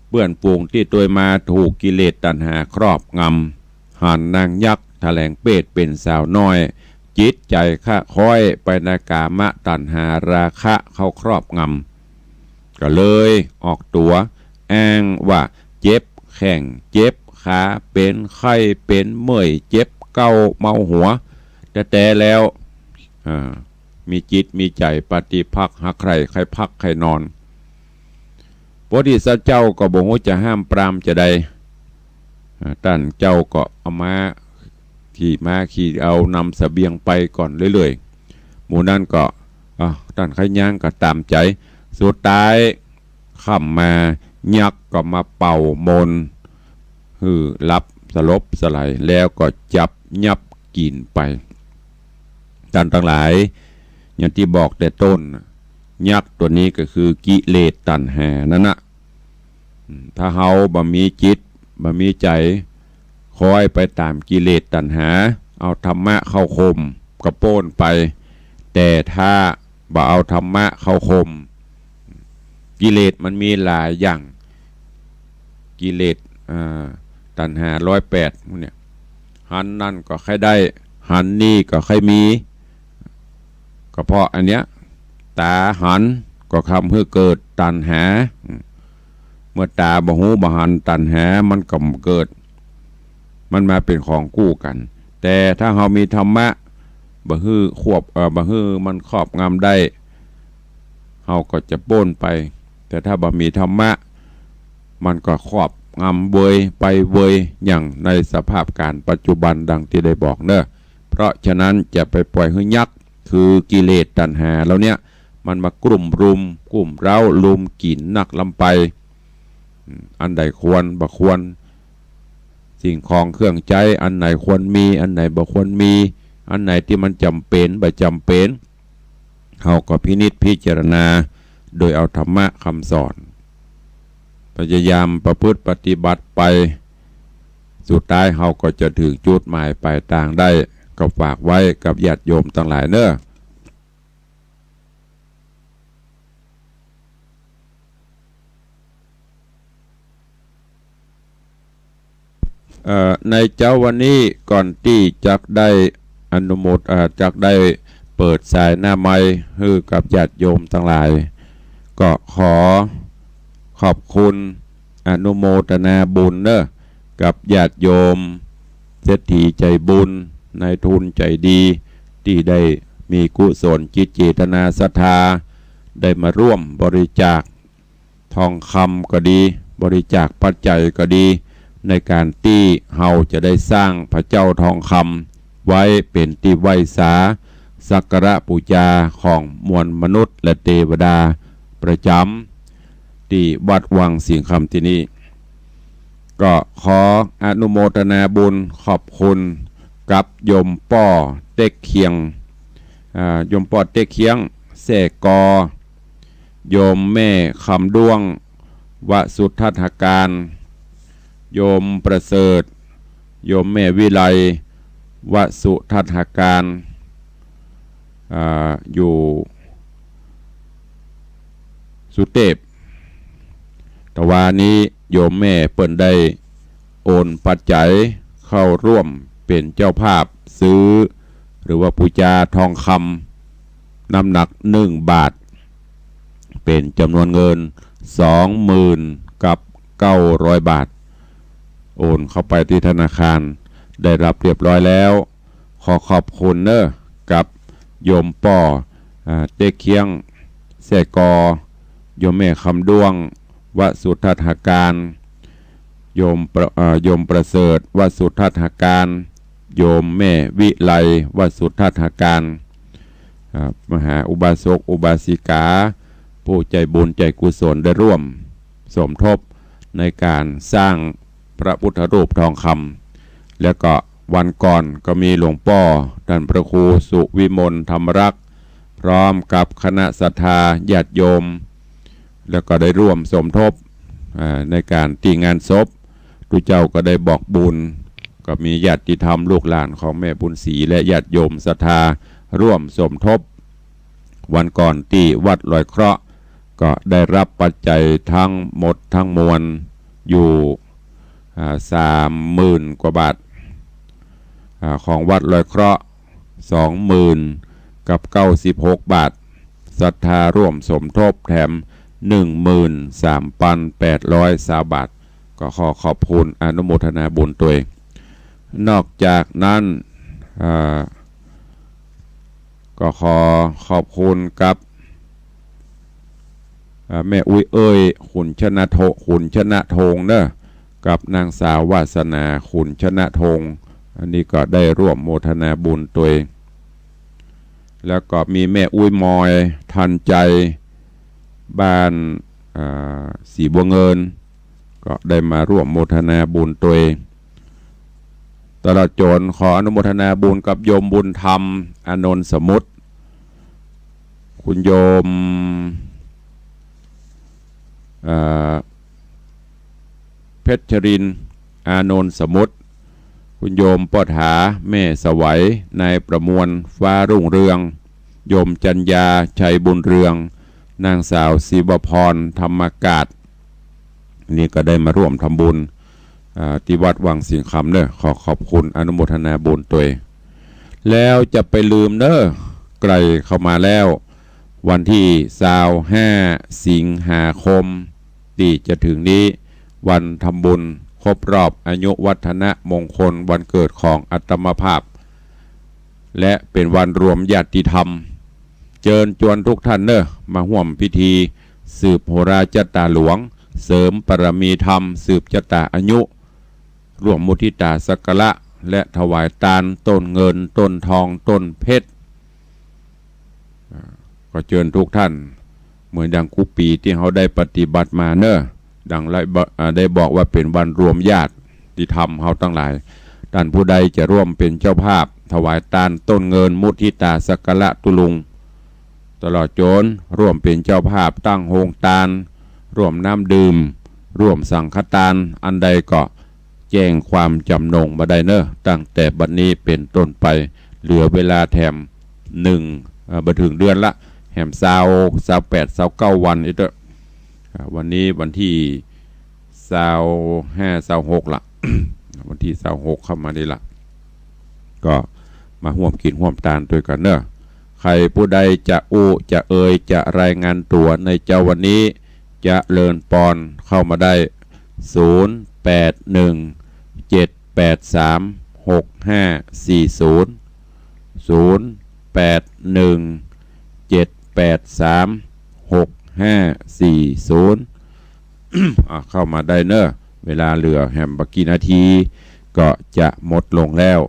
เปื้อนฝูงตี้ตวยมาถูกกิเลสตัณหาครอบงำ หันนางยักษ์แถลงเปตเป๋นสาวน้อย จิตใจ๋คะค้อยไปในกามตัณหาราคะเข้าครอบงำ ก็เลยออกตั๋วอ้างว่าเจ็บแข้งเจ็บขา เป๋นไข้เป๋นเมื่อย เจ็บเก๊าเมาหัว แต๊ๆ แล้ว อ่า มีจิตมีใจ๋ปฏิภาคหาใค่ ใค่พักใค่นอน โพธิสัตว์เจ้าก็บ่ฮู้จะห้ามปรามจาใด อ่า ต้านเจ้าก็เอาม้า ขี่ม้าขี่เอานำเสบียงไปก่อนเรื่อยๆ หมู่นั้นก็ อ่า ต้านใค่ย้างก็ต๋ามใจ๋ สุดท้าย ค่ำมายักษ์ก็มาเป่ามนต์หื้อหลับสลบสลาย แล้วก็จับยับกิ๋นไป ต้านตังหลาย อย่างตี้บอกแต่ต้น ยักษ์ตั๋วนี้ก็คือกิเลสตัณหานั่นน่ะ อืม ถ้าเฮาบ่มีจิต บ่มีใจ๋ ค้อยไปต๋ามกิเลสตัณหา เอาธรรมะเข้าข่มก็ป๊นไป แต่ถ้าบ่เอาธรรมะเข้าข่ม กิเลสมันมีหลายอย่าง กิเลส อ่า ตัณหาร้อยแปดพวกเนี่ย หันนั่นก็ใค่ได้ หันนี่ก็ใค่มี ก็เพราะอันเนี้ย ต๋าหันก็ทำหื้อเกิดตัณหา เมื่อต๋าบ่ฮู้บ่หัน ตัณหามันก็เกิด มันมาเป๋นของกู้กั๋น แต่ถ้าเฮามีธรรมะ บ่หื้อควบ เอ่อ บ่หื้อมันครอบงำได้ เฮาก็จะป๊นไป แต่ถ้าบ่มีธรรมะ มันก็ครอบงำเวยไปเวย อย่างในสภาพก๋ารปัจจุบันดังตี้ได้บอกเนาะ เพราะฉะนั้นจะไปปล่อยหื้อยักษ์ คือกิเลสตัณหาเหล่าเนี้ย มันมากรุ่มรุม กุ้มเร้า รุมกิ๋นนักล้ำไป อืม อันใดควร บ่ควร สิ่งของเครื่องใจ๊ อันไหนควรมี อันไหนบ่ควรมี อันไหนตี้มันจ๋ำเป๋น บ่จ๋ำเป๋น เฮาก็พินิจพิจารณา โดยเอาธรรมะกำสอน พยายามประพฤติปฏิบัติไป สุดท้ายเฮาก็จะเถิงจุดหมายปลายตางได้ ก็ฝากไว้กับญาติโยมตังหลายเนาะ เอ่อ ในเจ๊าวันนี้ก่อนตี้จักได้อนุโมท เอ่อ จักได้เปิดสายหน้าไมค์หื้อกับญาติโยมตังหลาย ก็ขอขอบคุณอนุโมทนาบุญเนาะ กับญาติโยมเศรษฐีใจ๋บุญ นายทุนใจ๋ดี ตี้ได้มีกุศลจิตเจตนาศรัทธา ได้มาร่วมบริจาคทองคำก็ดี บริจาคปัจจัยก็ดี ในก๋านตี้เฮาจะได้สร้างพระเจ้าทองคำไว้เป๋นตี้ไหว้สา สักการะปู๋จาของมวลมนุษย์และเตวดาประจ๋ำ ตี้วัดวังสิงห์คำตี้นี่ ก็ขออนุโมทนาบุญขอบคุณกับโยมป้อเต๊กเคียง อ่า โยมป้อเต๊กเคียง แซ่กอ โยมแม่คำด้วง วสุทัศน์หการ โยมประเสริฐ โยมแม่วิไล วสุทัศน์หการ อ่า อยู่สุเตพ ตะวานี้โยมแม่เปิ้นได้โอนปัจจัยเข้าร่วมเป๋นเจ้าภาพซื้อ หรือว่าปู๋จาทองคำน้ำหนักหนึ่งบาท เป๋นจ๋ำนวนเงินสองหมื่นกับเก้าร้อยบาท โอนเข้าไปตี้ธนาคาร ได้ฮับเรียบร้อยแล้ว ขอขอบคุณเน้อ กับโยมป้อ อ่า เต๊กเคียง แซ่กอ โยมแม่คำด้วง วสุทัศน์หการ โยมประ อ่า โยมประเสริฐ วสุทัศน์หการ โยมแม่วิไล วสุทัศน์หการ อ่า มหาอุบาสกอุบาสิกา ผู้ใจ๋บุญใจ๋กุศลได้ร่วมสมทบในก๋านสร้างพระพุทธรูปทองคำ แล้วก็วันก่อนก็มีหลวงป้อต้านพระครูสุวิมลธรรมรักษ์ พร้อมกับคณะศรัทธาญาติโยม แล้วก็ได้ร่วมสมทบ อ่า ในก๋านตี้งานศพ ตุ๊เจ้าก็ได้บอกบุญ ก็มีญาติธรรมลูกหลานของแม่บุญศรีและญาติโยมศรัทธาร่วมสมทบ วันก่อนตี้วัดลอยเคราะห์ ก็ได้ฮับปัจจัยทั้งหมดทั้งมวลอยู่ อ่า สามหมื่นกว่าบาท อ่า ของวัดลอยเคราะห์ สองหมื่นกับเก้าสิบหกบาท ศรัทธาร่วมสมทบแถม หนึ่งหมื่นสามพันแปดร้อยซาวบาท ก็ขอขอบคุณอนุโมทนาบุญตวย นอกจากนั้น อ่า ก็ขอขอบคุณกับ อ่า แม่อุ๊ยเอ้ย ขุนชนะโท ขุนชนะทงเนาะ กับนางสาววาสนา ขุนชนะทง อันนี้ก็ได้ร่วมโมทนาบุญตวย แล้วก็มีแม่อุ๊ยมอย ทันใจ บ้าน อ่า สีบัวเงิน ก็ได้มาร่วมโมทนาบุญตวย ตลอดจ๋นขออนุโมทนาบุญกับโยมบุญธรรม อานนท์สมุทร คุณโยม เอ่อ เพชรรินทร์ อานนท์สมุทร คุณโยมป้อถา แม่สวัย นายประมวล ฟ้ารุ่งเรือง โยมจัญญา ชัยบุญเรือง นางสาวศิวพร ธรรมกาศ นี่ก็ได้มาร่วมทำบุญ อ่า ตี้วัดวังสิงห์คำเนาะ ขอขอบคุณอนุโมทนาบุญตวย แล้วจะไปลืมเนาะ ใก้เข้ามาแล้ว วันตี้ซาวห้า สิงหาคม ตี้จะเถิงนี้ วันทำบุญครบรอบอายุวัฒนมงคลวันเกิดของอาตมาภาพ และเป๋นวันรวมญาติธรรม เจิญจวนทุกท่านเน่อ มาฮ่วมพิธีสืบโหราจะต๋าหลวง เสริมปารมีธรรม สืบจะต๋าอายุ ร่วมมุทิตาสักการะ และถวายตานต้นเงิน ต้นทอง ต้นเพชร อ่า ก็เจิญทุกท่าน เหมือนดังกู้ปี๋ตี้เฮาได้ปฏิบัติมาเน่อ ดังได้บอก อ่า ได้บอกว่าเป๋นวันรวมญาติธรรมเฮาตังหลาย ต้านผู้ใดจะร่วมเป๋นเจ้าภาพ ถวายตานต้นเงิน มุทิตาสักการะตุ๊ลุง ตลอดจ๋นร่วมเป๋นเจ้าภาพตั้งโฮงตาน ร่วมน้ำดื่ม ร่วมสังฆตาน อันใดก็แจ้งความจ๋ำนงมาได้เน่อ ตั้งแต่บัดนี้เป๋นต้นไป เหลือเวลาแถมนึ่ง เอ่อ บ่เถิงเดือนละ แหมซาว ซาวแปด ซาวเก้าวันอี้เต๊อะ อ่า วันนี้วันตี้ซาวห้า ซาวหกละ วันตี้ซาวหกเข้ามานี่ละ ก็มาฮ่วมกิ๋นฮ่วมตานตวยกั๋นเน่อ ใผผู้ใดจะอู้ จะเอ่ย จะรายงานตั๋วในเจ๊าวันนี้ เจริญปอนเข้ามาได้ ศูนย์ แปด หนึ่ง เจ็ด แปด สาม หก ห้า สี่ ศูนย์ ศูนย์ แปด หนึ่ง เจ็ด แปด สาม หก ห้า สี่ ศูนย์ อ่ะ เข้ามาได้เน่อ เวลาเหลือแหมบ่กี่นาที ก็จะหมดลงแล้ว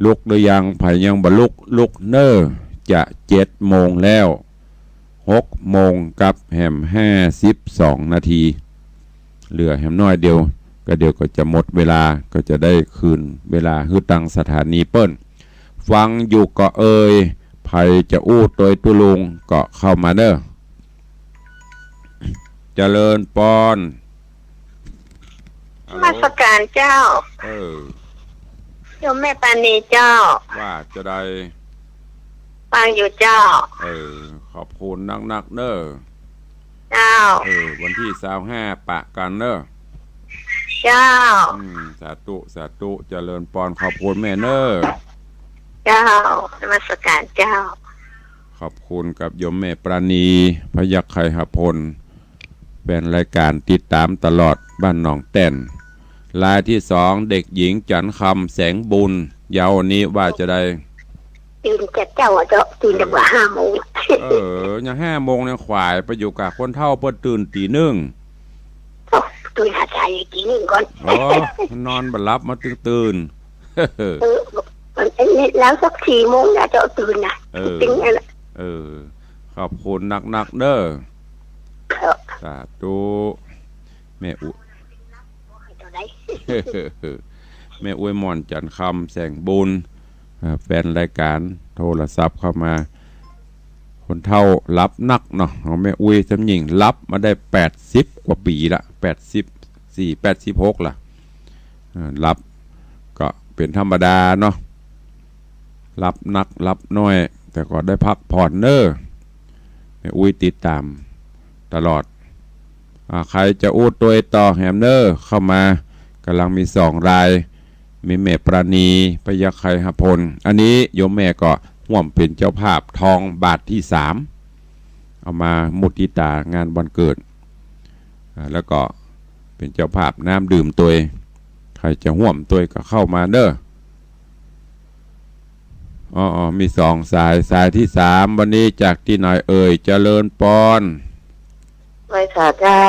ลุกหรือยัง ใผยังบ่ลุก ลุกเน่อ จะเจ็ดโมงแล้ว หกโมงกับแหมห้าสิบสองนาที เหลือแหมน้อยเดียว ก็เดี๋ยวก็จะหมดเวลา ก็จะได้คืนเวลาหื้อตังสถานีเปิ้น ฟังอยู่ก่อเอ่ย ใผจะอู้ตวยตุ๊ลุงก็เข้ามาเน่อ เจริญปอน ฮัลโหล นมัสก๋านเจ้า เออ โยมแม่ปราณีเจ้า ว่าจะใด ฟังอยู่เจ้า เออ ขอบคุณนักๆ เน่อ เจ้า เออ วันตี้ซาวห้าปะกั๋นเน่อ เจ้า อืม สาธุ สาธุ เจริญปอน ขอบคุณแม่เน่อ เจ้า นมัสก๋านเจ้า ขอบคุณกับโยมแม่ปราณี พยัคฆ์ไคหพล แฟนรายก๋านติดต๋ามตลอด บ้านหนองแต้น รายตี้สอง เด็กหญิงจันทร์คำ แสงบุญ เย้านี้ว่าจะใด ตื่นแต่เจ๊าอะเจ้า ตื่นแต่ เออ บ่าห้าโมง เออ ยังห้าโมงยังขวาย ไปอยู่กับคนเฒ่าเปิ้นตื่นตี๋นึ่ง โอ้ ตื่นหาใจ๋ตี๋นึ่งก่อน อ๋อ นอนบ่หลับมาตึงตื่น เออ มัน มัน แล้วสักสี่โมงนะเจ้าตื่นนะ เออ ตึงนั่นน่ะ เออ ขอบคุณนักๆ เน่อ เออ สาธุ แม่อุ เท่าใด แม่อวยหม่อน จันทร์คำ แสงบุญ อ่า แฟนรายก๋านโทรศัพท์เข้ามา คนเฒ่าหลับนักเนาะ ของแม่อวยสำญิงหลับมาได้แปดสิบกว่าปี๋ละ แปดสิบสี่ แปดสิบหกละ อ่า หลับก็เป๋นธรรมดาเนาะ หลับนักหลับน้อย แต่ก็ได้พักผ่อนเน่อ แม่อวยติดต๋ามตลอด อ่า ใผจะอู้ตวยต่อแหมเน่อ เข้ามา ก่ำลังมีสองราย มีแม่ปราณี พยัคฆ์ไคหพล อันนี้โยมแม่ก็ฮ่วมเป๋นเจ้าภาพทองบาทตี้สาม เอามามุทิตางานวันเกิด อ่า แล้วก็เป๋นเจ้าภาพน้ำดื่มตวย ใผจะฮ่วมตวยก็เข้ามาเน่อ อ๋อ อ๋อ มีสองสาย สายตี้สาม วันนี้จากตี้ไหนเอ่ย เจริญปอน ไหว้สาเจ้า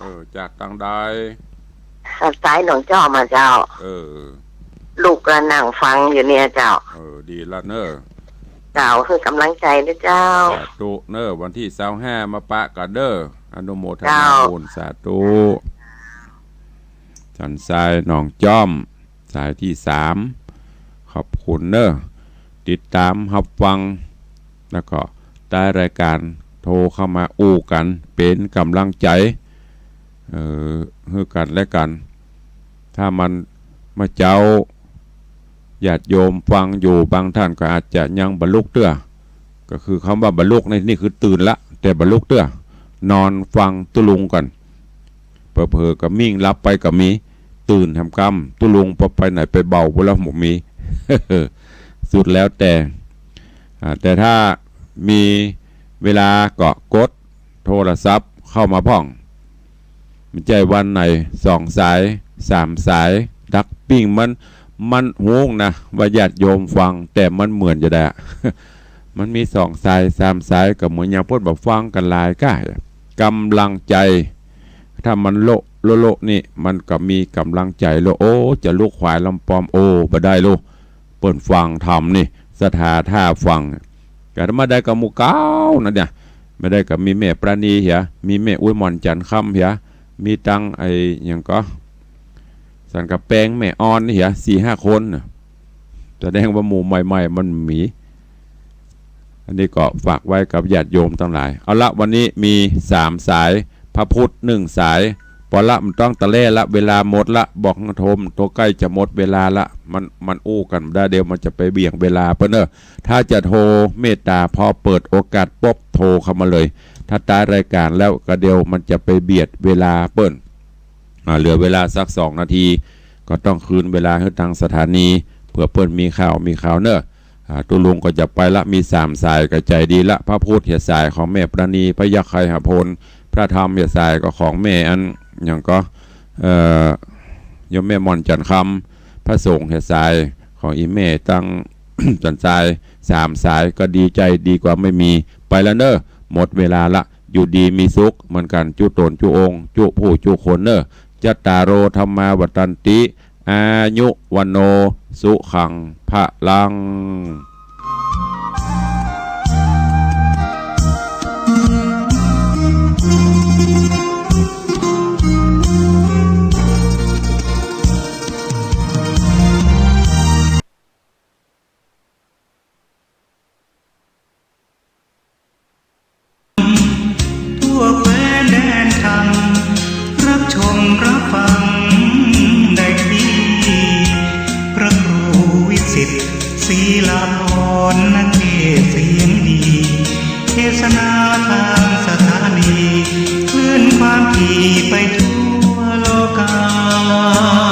เออ จากตางใด อ่า สายหนองจอกมาเจ้า เออ ลูกก็นั่งฟังอยู่เนี่ยเจ้า เออ ดีละเน่อ เจ้า หื้อก๋ำลังใจ๋นะเจ้า สาธุเน่อ วันตี้ซาวห้ามาปะกั๋นเน่อ อนุโมทนา เจ้า บุญ สาธุ สันทรายหนองจอก สายตี้สาม ขอบคุณเน่อ ติดต๋ามฮับฟัง แล้วก็ใต้รายก๋านโทรเข้ามาอู้กั๋น เป๋นก๋ำลังใจ๋ เอ่อ หื้อกั๋นและกั๋น ถ้ามัน เมื่อเจ๊า ญาติโยมฟังอยู่ บางท่านก็อาจจะยังบ่ลุกเตื้อ ก็คือคำว่าบ่ลุกในนี่คือตื่นละ แต่บ่ลุกเตื้อ นอนฟังตุ๊ลุงก่อน เผลอๆ ก็มิ่งหลับไปก็มี ตื่นแหมกำ ตุ๊ลุงไปไหนไปเบาพุ้นละบ่มี สุดแล้วแต่ อ่า แต่ถ้ามีเวลาก็กดโทรศัพท์เข้ามาพ่อง บ่ใจ้วันไหนสองสาย สามสาย ดักปิ้งมัน มันฮู้นะว่าญาติโยมฟัง แต่มันเหมือนจะได้ มันมีสองสาย สามสาย ก็เหมือนอย่างเปิ้นบ่าฟังกั๋นหลายก้า ก๋ำลังใจ๋ ถ้ามันโละโละโละนี่ มันก็มีก๋ำลังใจ๋โละ โอ้ จะลุกขวายลำปอม โอ้ บ่ได้โละ เปิ้นฟังธรรมนี่ ศรัทธาถ้าฟัง ก็มาได้กับหมู่เก่านั่นเนี่ย มาได้กับมีแม่ปราณีเหีย มีแม่อุ๊ยหม่อนจันทร์คำเหีย มีตังไอ้หยังก็ สันกะแปง แม่ออนเหีย สี่ห้าคนน่ะ แสดงว่าหมู่ใหม่ๆ มันมี อันนี้ก็ฝากไว้กับญาติโยมตังหลาย เอาละ วันนี้มีสามสาย พระพุทธหนึ่งสาย ปอละ มันต้องตะแล่ละ เวลาหมดละ บอกโทร โทรใก้จะหมดเวลาละ มัน มันอู้กั๋นบ่ได้ เดี๋ยวมันจะไปเบี่ยงเวลาเปิ้นเน่อ ถ้าจะโทรเมตต๋า พอเปิดโอกาสปุ๊บโทรเข้ามาเลย ถ้าต๊ายรายก๋านแล้วก็เดี๋ยวมันจะไปเบียดเวลาเปิ้น อ่า เหลือเวลาสักสองนาที ก็ต้องคืนเวลาหื้อตางสถานี เผื่อเปิ้นมีข่าว มีข่าวเน่อ อ่า ตุ๊ลุงก็จะไปละ มีสามสายก็ใจ๋ดีละ พระพุทธเหียสายของแม่ปราณี พระยัคฆ์ไคหพล พระธรรมเหียสายก็ของแม่อันหยังก็ เอ่อ โยมแม่หม่อนจันทร์คำ พระสงฆ์เหียสายของอี่แม่ตัง สันทราย สามสายก็ดีใจ๋ดีกว่าไม่มี ไปละเน่อ หมดเวลาละ อยู่ดีมีสุขเหมือนกั๋น จุ๊ต๋นจุ๊องค์ จุ๊ผู้จุ๊คนเน่อ จัตตาโร ธัมมา วัฑฒันติ อายุ วัณโณ สุขัง พลัง ทั่วแคว้นแดนธรรม รับชมรับฟังได้ที่ พระครูวิสิทธิ์ ศรีลาภรณ์ นักเทศน์เสียงดี เทศนาทางสถานี คลื่นความถี่ไปทั่วโลกา